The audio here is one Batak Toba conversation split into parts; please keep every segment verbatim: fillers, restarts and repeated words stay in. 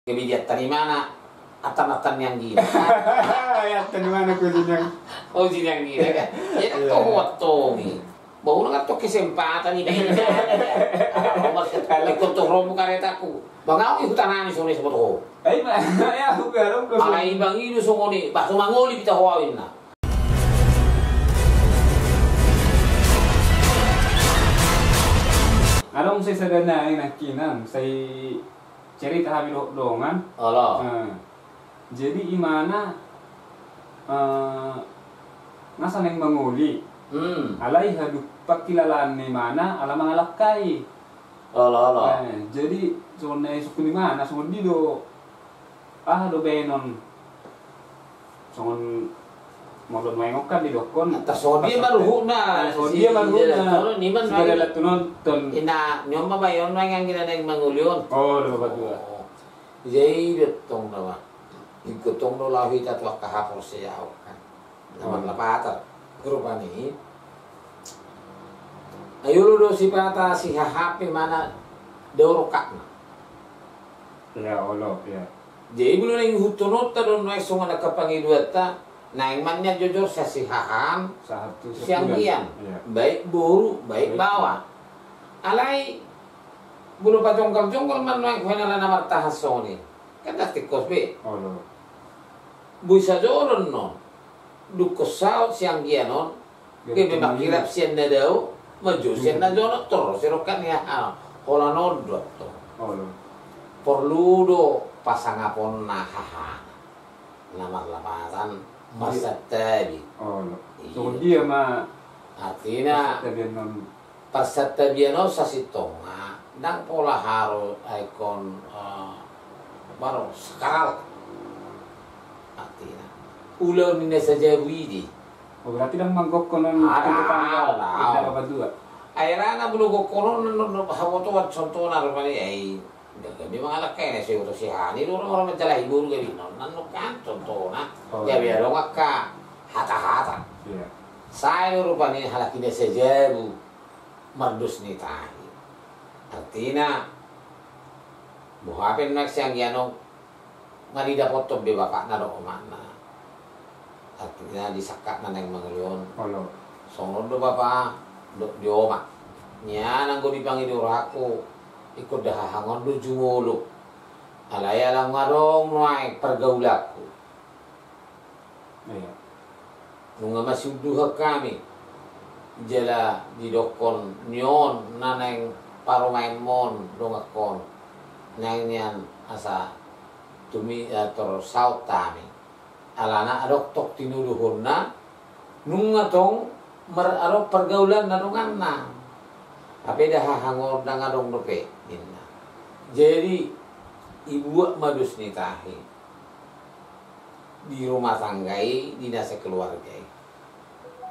Gabe diantan imana, antan-antan ni anggina. Ai antan imana, uji ni anggina. Uji ni anggina kan. Jadi, iya, tong ho antong i. Bahulna kan tong kesempatan i, beda. Ingkon tong ro ma karetaku. Bang, au i hutanami songon i, saboto ho. Ai, ma, ai, au pe, au pe. Alai bang i do songon i, bah, so mangoli pe hita ho, au inna. Adong sai sada nai nangkinan, sai cerita hami dohot dongan. Olo. Eh, jadi imana, eh, nasa naeng mangoli. Hmm. Alai haduan pangkilalaan ni imana ala mangalangkai. Olo, olo. Eh, jadi songon na disungkun imana, songon dia do, aha do baenon, songon molo nuaeng on kan didokkon. Antong songon dia ma ruhutna. Songon dia ma ruhutna. Songon dia ma ruhutna. Inna, on ma baenon nuaeng anggina naeng mangoli on. Oh, do batua. Oh. Jadi i do tong nama. Ingkon tong do laho hita tu angka haporseaon kan. Na marlapatan. Rupani. Ai olo do sipata si haha pe imana dao rongkapna. Iya, olo, iya. Jadi molo naeng ihuthononta do nuaeng songon angka pangidoanta, naeng ma nian jojor sian si haha, sian anggian. Iya. Baik boru, baik baoa. Alai, molo pajonggal-jonggal ma nuaeng huhena na martahan songon i. Kan ndang tingkos be. Olo. Boi sajo do annon. Dungkon saut si anggian on. Gabe mangkirap sian na dao, manjou sian na jonok, torus i rongkap ni haha. Holan on do antong. Olo. Porlu do pasangaponna haha. Na marlapatan, iya, marsantabi. Olo. Iya. Songon dia ma. Artina, marsantabi annon. Parsantabian on sasintongna, ndang pola harus ingkon, eh, baru sakal. Artina. Ulaon ni na sajabu i do. Oh, berarti ndang manggokkon on. Ala, ala. Inna bapatua. Ai rana molo gokkon on, non, non, habotoan contohna rupani, ai. Gabe mangalangkai na sai urusi hana i do, orang-orang manjalahi boru gabe non, non kan contohna. Oh. Gabe adong angka hata-hata. Iya. Sai do rupani halak i na sajabu mardos ni tahi. Artina, boha pe nuaeng si anggian on, nga didapothon be bapakna dohot omakna. Artina di sangkapna naeng mangoli on. Olo. Songon on do bapa, dohot di omak. Nian anggo dipangido rohangku, ingkon dahahang on do jumolo. Alai ala nga adong nuaeng pargaulanku. Iya. Nunga masiunduhan hami. Jala didokkon ni on na naeng parumaenmon donganhon. Naeng nian asa tumi, eh, tor saut hami. Alana adong tong tinodohonna, nunga tong mar-, adong pargaulanna donganna. Hape dahahang on ndang adong dope, ninna. Jadi, ibuat ma dos ni tahi. Di rumah tangga i, di na sakeluarga i.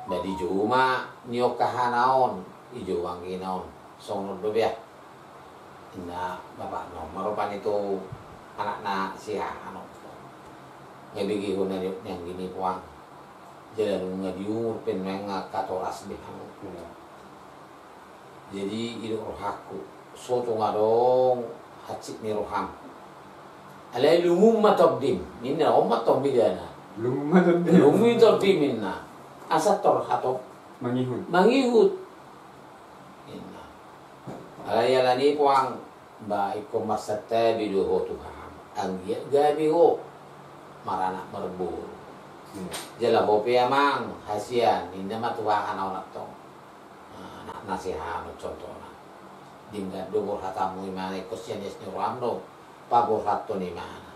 Ba dijou ma nion hahana on, dijou anggina on. Songon on do be ah. Inna bapakna on ma rupani tu anakna si hahana on. Nga bege hona nion ni anggina i puang. Jala nunga di umur pe nuaeng nga katoras be hamu. Iya. Jadi, i do rohangku, so tung adong hansit ni roham. Alai lungun ma tondim, ninna on ma tondim dana. Lungun ma tondim. Lungun ma tondim, ninna. Asa tor hatop. Mangihut. Mangihut. Ninna. Alai alani i puang, ba ingkon marsantabi do ho tu haham. Anggiat gabe ho maranak marboru. Hmm. Jala ho pe amang, hasian, ninna ma tu hahana on antong. Nah, na, na si hahana on contohna. Denggan do borhatanmu imana, ingkon sian ias ni roham do paborhathon imana.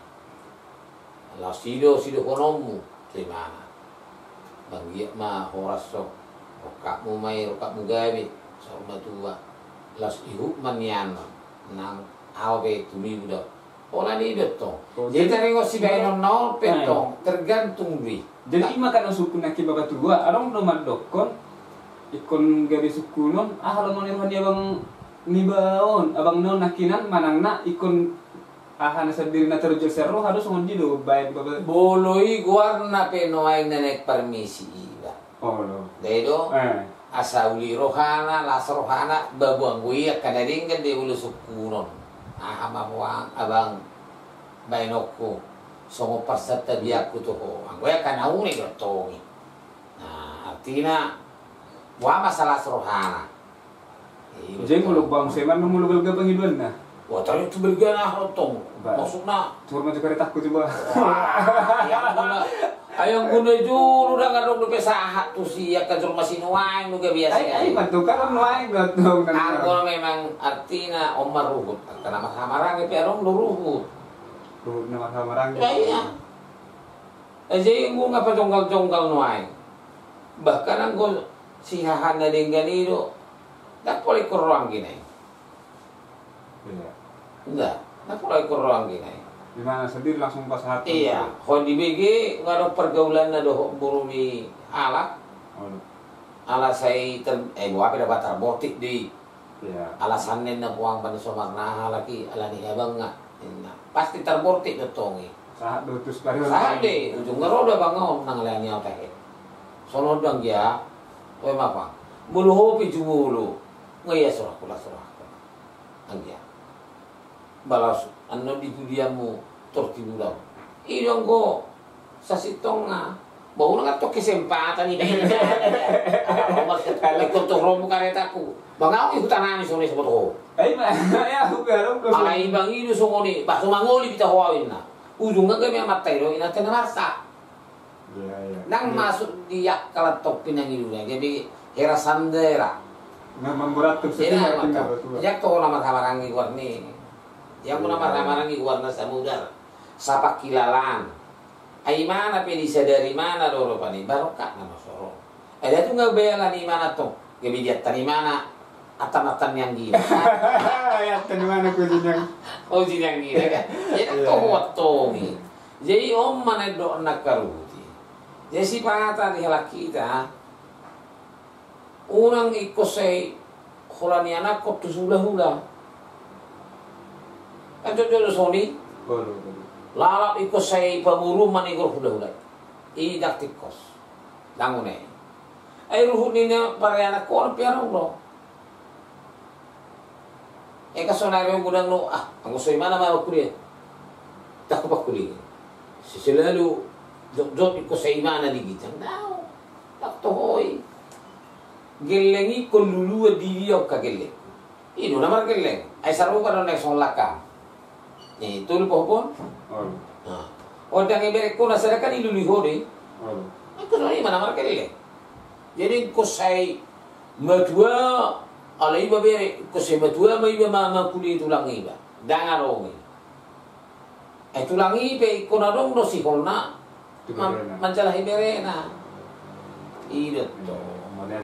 Laos i do sidohononmu tu imana. Ba anggiat ma horas on. Rongkapmu ma i, rongkapmu gabe saur matua. Laos ihut ma nian nang au pe tumibu do. Holan i do tong. Oh, jadi, jadi taringot sibaenonna on pe tong, tergantung do i. Jadi ima kan sungkun nangkin bapatua, adong do mandokkon, ingkon gabe sungkunon, aha do molo roha ni abang niba on, abangna on nangkinan manang na ingkon aha na sandiri na tarujal sian roha do songon dia do baen bapa. Molo i goarna pe nuaeng na naeng parmisi iba. Olo. Dai do? Eh. Asa uli rohana, las rohana, babo anggo i angka na denggan do i molo sungkunon. Aha ma puang, abang. Baenonku, songon parsantabianku tu ho. Anggo ia kan na une do tong i. Nah, artina, boha ma salah rohana. Jadi molo bang seman molo galga pangidoanna. Wah, tadi tu bergana ho tong. Maksudna. Cuma maju karetangku coba. Wah, ya, Ayang guna juru da ngadong dope sahat tu si angka juru masinuaeng do gabe asi. Ai mantu kan nuaeng do tong. Anggo memang artina on ma ruhut. Angka na marhamaranggi pe adong do ruhut. Ruhut na marhamaranggi. Iya. Jadi anggo nga pajonggal-jonggal nuaeng. Bahkan anggo sihahan na denggan i do. Ndang pola ikon rohanggi nai. Iya. Nda, na pola ikon rohanggi nai. Di mana sendiri langsung pasahat. Iya, ho dibege nga adong pergaulanna dohot boru ni halak. Ala sai ter, eh, boha pe da ba tarbortik do i. Iya. Alasanna ninna puang pande somar na halak i ala ni habang nga. Ninna pasti tarbortik do tong i. Sahat do tus pari. Sahat do i, ujungna ro do abang on nang ala ni au tahe. Songon do anggia. Toe ma pang. Molo ho pe jumolo. Nga ia sorahku la sorahku. Anggia. Balas annon di pudianmu tor tibulan. I do anggo sasintongna. Ba unang antong kesempatan i. Ikon tong romu karetangku. Bang au i hutanami songon i saboto ho. Ai ma ya aku garong do. Ala i bang i do songon i. Ba so mangoli pita ho au inna. Ujungna gabe amanta i do inanta na marsak. Nang masuk di akal antong pinangido na gabe hera sandera. Nang mamborat tu sedih. Ia to na marhamaranggi goarna. Ia muna marhamaranggi goarna samudar. Sapangkilalaan. Ai imana pe disadari imana do rupani barokatna ma soro. Ai da tu nga bela ni imana tong. Gabe diattan imana. Attan-attan ni anggi. Attan imana ko jinang. Oh jinang gila kan. Ia kan toho antong i. Jadi on ma na didok angka ruhut i. Jadi sipata di halak hita. Unang ingkon sai holan ianakhon tu hulahula. Kan jotjot do songon i. Lalap ingkon sai pamoruon manigor hulahula. I ndang tingkos. Ndang une. Ai ruhut ni na parianakhon pe adong do. Eka sonari on godang do, ah, anggo so imana ma kuliah. Ndang hupakuliah. Selalu jotjot ingkon sai imana di ginjang. Ndang. Ndang toho i. Gelleng i ingkon luluan di dia angka gelleng. I do na margelleng. Ai sarupa do na songon langkang. Ni tolu pahupon. Ondang i berekkon na sada kan i lului ho do i. Angka songon i ma na margelleng. Jadi ingkon sai matua ala iba bere, ingkon sai matua ma iba ma mangkuliah tulang iba. Ndang adong i. Ai tulang i pe ingkon adong do siholna manjalahi berena. I do tong.